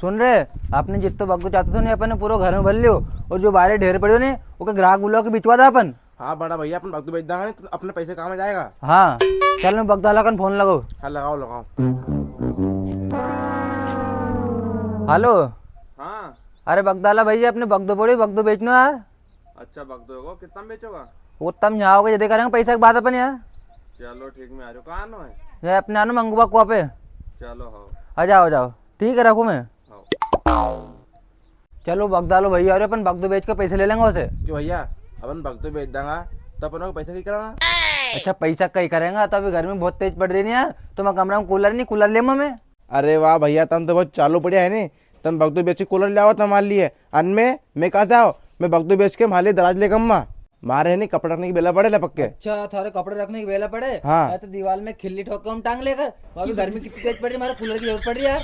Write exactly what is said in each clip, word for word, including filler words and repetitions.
सुन रे, अपने जित्तो बगदो चाहतो थो नी, अपने पूरो घर में भर लियो, और जो बारे ढेर पड़ियो नी, ओके ग्राहक बुला के बिचवा दा अपन। हाँ बड़ा भैया, अपन बगदो बेच दांगा नी, तो अपने पैसे काम आ जाएगा। हाँ, चल मैं बगदाला कन फोन लगाऊँ। हाँ, लगाओ, लगाओ। हेलो। हाँ। अरे बगदाला भैया, अपने बगदो पड़ियो, बगदो बेचनो यार। अच्छा, बगदो को कितना में बेचोगा? वो तम यहाँ आओगे, जदे करेंगे पैसा की बात अपन यार। चलो ठीक, मैं आ रहा हूँ। कहाँ आनो है? ये अपने आनो मंगूबा कुआ पे। चलो, हाँ। आ जाओ, आ जाओ। ठीक है, रखूँ मैं। हाँ। चलो, बगदालो भैया, अरे अपन बगदो बेच के पैसे ले लेंगे उसे। क्यों भैया, अपन बगदो बेच देंगा, तो अपन को पैसा कई करांगा? अच्छा, पैसा कई करेंगा, तो अभी गर्मी बहुत तेज पड़ रही है यार, तो मैं कमरा में कूलर नी, कूलर ले मैं। अरे वाह भैया, तम तो बहुत चालू पड़िया है नी, तम बगदो बेच के कूलर ले आओ तमारे लिए, अन मैं, मैं कहाँ से आओ, मैं बगदो बेच के म्हारे लिए दराज लेके अम्मा, म्हारे है नी कपड़े रखने की बेला पड़े लपक के। अच्छा, थारे कपड़े रखने की बेला पड़े? हाँ। मैं तो दीवार में खिल्ली ठोक के हम टांग लेकर, अभी गर्मी कितनी तेज पड़ रही है, म्हारे कूलर की जरूरत पड़ रही है यार।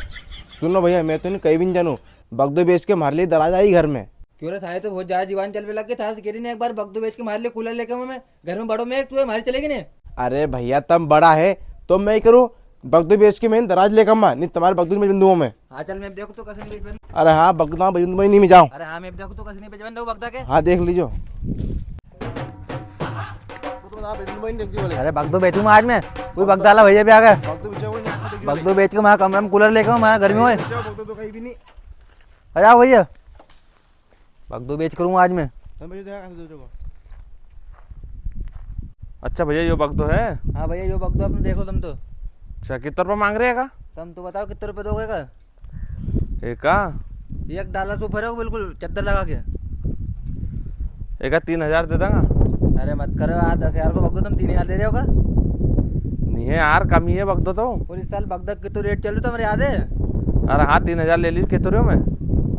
सुनो भैया, मैं तो नी कई भी नी जानू, बगदो बेच के म्हारे लिए दराज आई घर में। क्यों रे, थारे तो बहुत ज्यादा जीवान चलवे लग गई, थारे से कई री नी एक बार बगदो बेच के म्हारे लिए कूलर लेके मैं, घर में बड़ो मैं एक, तू है, म्हारी चलेगी नी? अरे भैया, तम बड़ा है, तो मैं ही करूँ, बगदो बेच के मैं दराज लेके अम्मा, नी तमारे बगदो में बेच दूंगा मैं। हाँ, चल, मैं देखूँ तो कसे नी बेच बन। अरे हाँ, बगदा बेच दूंगा, नी मैं जाऊँ। अरे हाँ, मैं देखूँ तो कसे नी बेच बन, बगदा के। हाँ, देख लीजो। अरे बगदो बेचूँ मैं आज मैं, कोई बगदाला भैया भी आ गए। बगदो बेच के म्हारा कमरा में कूलर लेके, म्हारा गर्मी होए। बगदो तो कई भी नी। आ जाओ भैया। बगदो बेच करूँ आज मैं। तम भैया देखा कैसे दो जगह। अच्छा भैया, यो बगदो है? हाँ भैया, यो बगदो अपने देखो तम तो। अच्छा, कितना रुपया मांग रहे हैं का? तम तो बताओ कितना रुपया दोगे का? एका? एक डाला से ऊपर है बिल्कुल चद्दर लगा के। एका तीन हजार दे देंगा। अरे मत करो यार, दस हजार को बगदो तम तीन हजार दे रहे हो का? नी है यार, कम ही है बगदो तो। और इस साल बगदा कितना रेट चल रहा तुम्हारे याद है? अरे हाँ, तीन हजार ले लीजिए, कितना रहे हो मैं?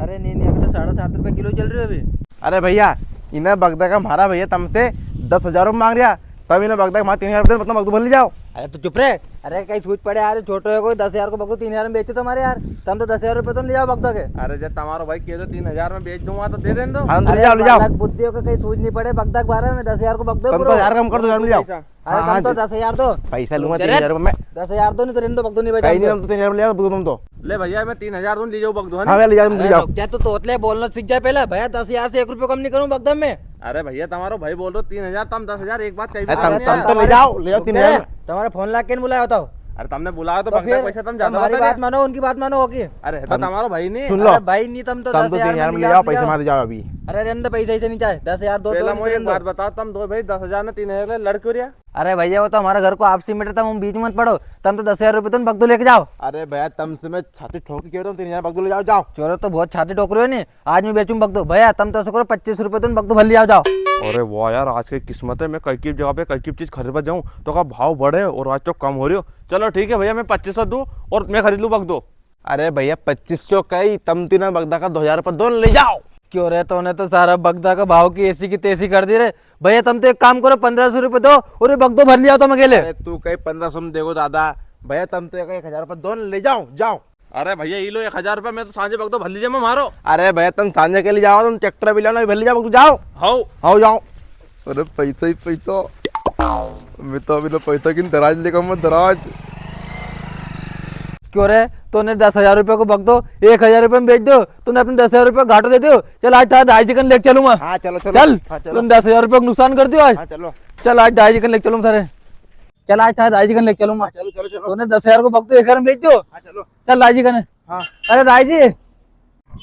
अरे नी नी, अभी तो साढ़े सात रुपए किलो चल रही है अभी। अरे भैया, इन्हें बगदा का म्हारा भैया तमसे दस हजार रुपये मांग रहा, तम इन्हें बगदा का म्हारा तीन हजार रुपये, मतलब बगदो भर ले जाओ। अरे तू चुप रे। अरे कई सूझ पड़े यार, छोटो है कोई, दस हजार को बगदो तीन हजार में बेचे तुम्हारे यार, तम तो दस हजार रुपये तुम ले जाओ बगदा के। अरे जब तुम्हारो भाई कह दो तीन हजार में बेच दूंगा तो दे देन दो। हाँ, तो ले अरे जाओ, ले जाओ। बालक बुद्धि हो के कई सूझ नी पड़े, बगदा के बारे में दस हजार को बगदो तम तो पूरो। हजार कम कर दो, हजार में ले जाओ। अरे हाँ, तम हाँ, तो दे- दस हजार दो। पैसा लूंगा दे तीन हजार रुपये मैं। दस हजार दो, नी तो रेंदो बगदो नी बेचा कई नी, तम तो तीन हजार में ले जाओ, बगदो तम तो। ले भैया, मैं तीन हजार दूं, ले जाओ बगदो, है हाँ, ना? ले जाओ, तुम ले अरे जाओ। रुक जा, तू तोतले बोलना सीख जा पहले। भैया, दस हजार से एक रुपयो कम नी करूँ बगदो में। अरे भैया, तुम्हारो भाई बोल रहे हो, तीन हजार, तम दस हजार, एक बात कही भी अरे, तम, नहीं तम यार। तो ले जाओ, ले जाओ रुक तीन हजार। जा रे, तुम्हारा फोन ला के नी बुलाया बताओ। अरे, तमने बुलाया तो तो बगदा फिर पैसा तम ज्यादा तुम्हारी बता बात दिया। मानो, उनकी बात मानो, ओके। अरे, है तो तम-, तुम्हारो भाई नी। सुन लो। अरे, भाई नी, तम तो तम दस हजार तो तीन हजार में ले जाओ, पैसे मत जाओ अभी। अरे, रेंदो, पैसा ऐसे नी चाहे, दस हजार दो, पहला दो, मुझे एक रेंदो। बात बताओ, तम दो भाई दस हजार ने तीन हजार लड़ क्यों रिया? अरे भैया, वो तो हमारा घर को आपसी मैटर था, तुम बीच में मत पड़ो। तम तो दस हजार रुपये तुम बगदो लेके जाओ। अरे भैया, तम से मैं छाती ठोक के कह रहा हूँ, तीन हजार बगदो ले जाओ, जाओ। चोरो तो बहुत छाती ठोक रहे हो नी, आज मैं बेचूं बगदो। भैया, तम तो ऐसा करो, पच्चीस रुपये तुम बगदो भर ले जाओ, जाओ। अरे वाह यार, आज की किस्मत है, मैं कई की जगह पे कई की चीज खरीदवा जाऊं तो का भाव बढ़े और आज तो कम हो रही हो। चलो ठीक है भैया, मैं पच्चीस सौ दूं और मैं खरीद लूं बगदो। अरे भैया, पच्चीस सौ कई, तम तीना बगदा का दो हजार रुपये दो, ले जाओ। क्यों रे, तूने तो सारा बगदा का भाव की ऐसी की तैसी कर दी रे। भैया, तम तो एक काम करो, पन्द्रह सौ रुपये दो और ये बगदो भर लिया तम अकेले। अरे तू कई पन्द्रह सौ में देगो दादा, भैया तम तो एक, एक हजार रुपये दो, ले जाओ, जाओ। अरे भैया, ई लो एक हजार रुपये, मैं तो सांझे बगदो भर लीजे मैं मारो। अरे भैया, तम सांझे के लिए जाओ, तम ट्रैक्टर भी लाओ ना, भर ले जाओ, जाओ। हाओ। हाओ, जाओ। अरे पैसा ही पैसा। मैं तो अभी ना पैसा की दराज लेकर मैं दराज। क्यों रे, तूने दस हजार रुपये को बगदो एक हजार रुपये में बेच दो, तूने अपने दस हजार रुपये घाटो दे दो। चल, आज थारे दाई जी कन लेके चलूं मैं। हाँ, चलो, चलो। चल, हाँ, चलो। तूने दस हजार रुपये को नुकसान कर दियो आज। हाँ, चलो। चल, आज दाई जी कन लेके चलूं थारे। चल, आज थारे दाई जी कन लेके चलूं मैं। हाँ, चलो, चलो, चलो। तूने दस हजार को बगदो एक हजार में बेच दो। हाँ, चलो। चल, दाई जी कने। हाँ। अरे दाई जी,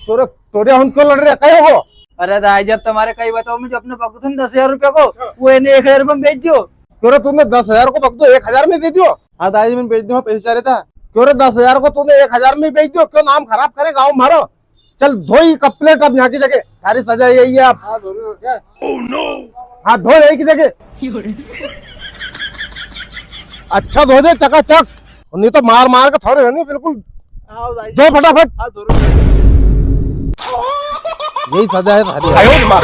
छोरो, छोरे, हम क्यों लड़ रहे, कई होगो? अरे दाई जी, अब तुम्हारे कई बताओ, मैं जो अपने बगदो था ना दस हजार रुपया को, हाँ। वो इन्हें एक हजार रुपया में बेच दियो। छोरे, तूने दस हजार को बगदो एक हजार में दे दियो? हाँ दाई जी, मैंने बेच दियो, पैसे चाह रहे था। छोरे, दस हजार को तूने एक हजार में बेच दियो, क्यों नाम खराब करे गाँव म्हारो? चल, धोई कप प्लेट अब यहाँ की जगह, थारी सजा यही है अब। हाँ, जरूर। क्या? हाँ, धो यही की जगह। अच्छा धो दे चकाचक, नी तो मार मार के थोड़े है नी बिल्कुल। आओ दाई जी। दो फटाफट। हाँ, जरूर। यही सजा है थारी। आयो रे माँ।